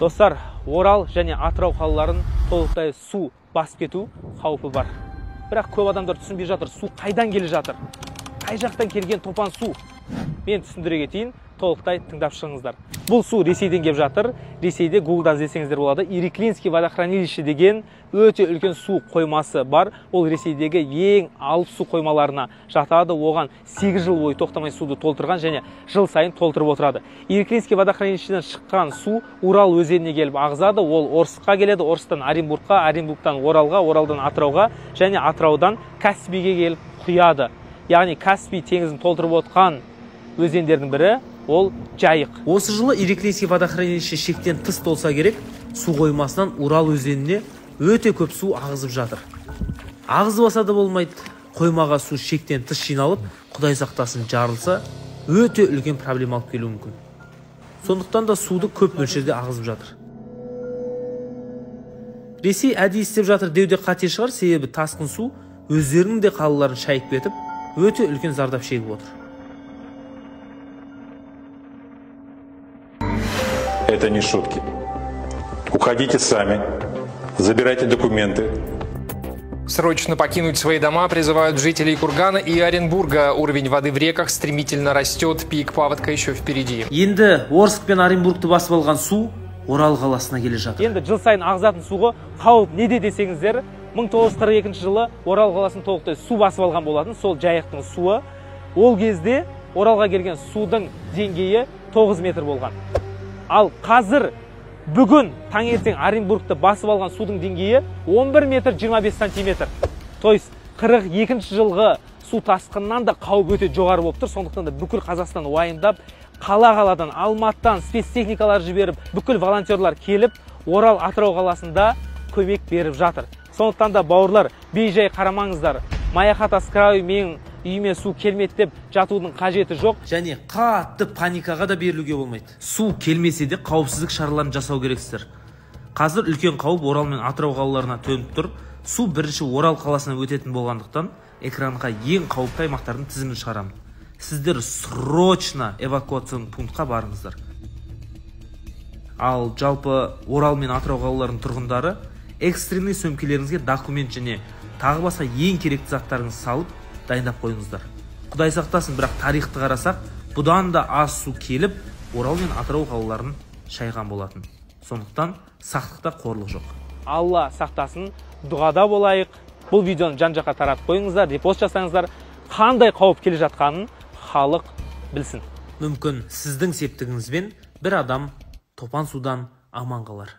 Достар, Орал және Атырау қалаларын толықтай су басып кету қаупі бар. Бірақ көп адамдар түсінбей жатыр, су қайдан келе жатыр? Қай жақтан келген топан су? Мен түсіндіре кетейін, толықтай тыңдап шығыңыздар. Бұл су Ресейден келіп жатыр. Ресейде Гуглдан іздесеңіздер болады. Ириклинский водохранилище деген өте үлкен су қоймасы бар. Ол Ресейдегі ең алып су қоймаларына жатады. Оған 8 жыл бойы тоқтамай суды толтырған және жыл сайын толтырып отырады. Ириклинский водохранилищеден шыққан су Урал өзеніне келіп ағызады. Ол Орскқа келеді, Орстан Оренбургқа, Оренбургтан Оралға, Оралдан Атырауға және Атыраудан Каспийге келіп құяды. Яғни Каспий теңізін толтырып отқан өзендердің бірі ол Жайық. Осы жылы Ириклинский водохранилище шектен тыс толса керек, су қоймасынан Урал өзеніне өте көп су ағызып жатыр. Ағызбаса да болмайды, қоймаға су шектен тыс жиналып, Құдай сақтасын жарылса, өте үлкен проблема алып келуі мүмкін. Сондықтан да суды көп мөлшерде ағызып жатыр. Ресей әдейі істеп жатыр деу де қате шығар, себебі тасқын су өздерінің де қалаларын шайып кетіп, өте үлкен зардап шегіп отыр. Это не шутки. Уходите сами, забирайте документы. Срочно покинуть свои дома призывают жителей Кургана и Оренбурга. Уровень воды в реках стремительно растет, пик паводка еще впереди. Енді Орск пен Оренбургты басып алған су Орал қаласына келе жатыр. Енді жыл сайын ағызатын суға қауіп неде десеңіздер, 1942 жылы Орал қаласын толықтай су басып алған болатын, сол Жайықтың суы. Ол кезде Оралға келген судың деңгейі 9 метр болған. Ал қазір бүгін таңертең Оренбургты басып алған судың деңгейі 11 метр 25 сантиметр. То есть 42 жылғы су тасқынынан да қауіп өте жоғары болып тұр. Сондықтан да бүкіл Қазақстан уайымдап, қала-қаладан, Алматыдан спецтехникалар жіберіп, бүкіл волонтерлар келіп, Орал, Атырау қаласында көмек беріп жатыр. Сондықтан да бауырлар, бейжай қарамаңыздар. Моя хата с краю, менің үйіме су келмеді деп жатудың қажеті жоқ. Және қатты паникаға да берілуге болмайды. Су келмесе де қауіпсіздік шараларын жасау керексіздер. Қазір үлкен қауіп Орал мен Атырау қалаларына төніп тұр. Су бірінші Орал қаласына өтетін болғандықтан экранға ең қауіпті аймақтардың тізімін шығарамын. Сіздер срочно эвакуационный пунктқа барыңыздар. Ал жалпы Орал мен Атырау қалаларының тұрғындары экстренный сөмкелеріңізге документ және тағы басқа ең керекті заттарыңызды салып дайындап қойыңыздар. Құдай сақтасын, бірақ тарихты қарасақ, бұдан да аз су келіп, Орал мен Атырау қалаларын шайған болатын. Сондықтан сақтықта қорлық жоқ. Алла сақтасын, дұғада болайық. Бұл видеоны жан-жаққа таратып қойыңыздар, репост жасаңыздар. Қандай қауіп келе жатқанын халық білсін. Мүмкін сіздің септігіңізбен бір адам топан судан аман қалар.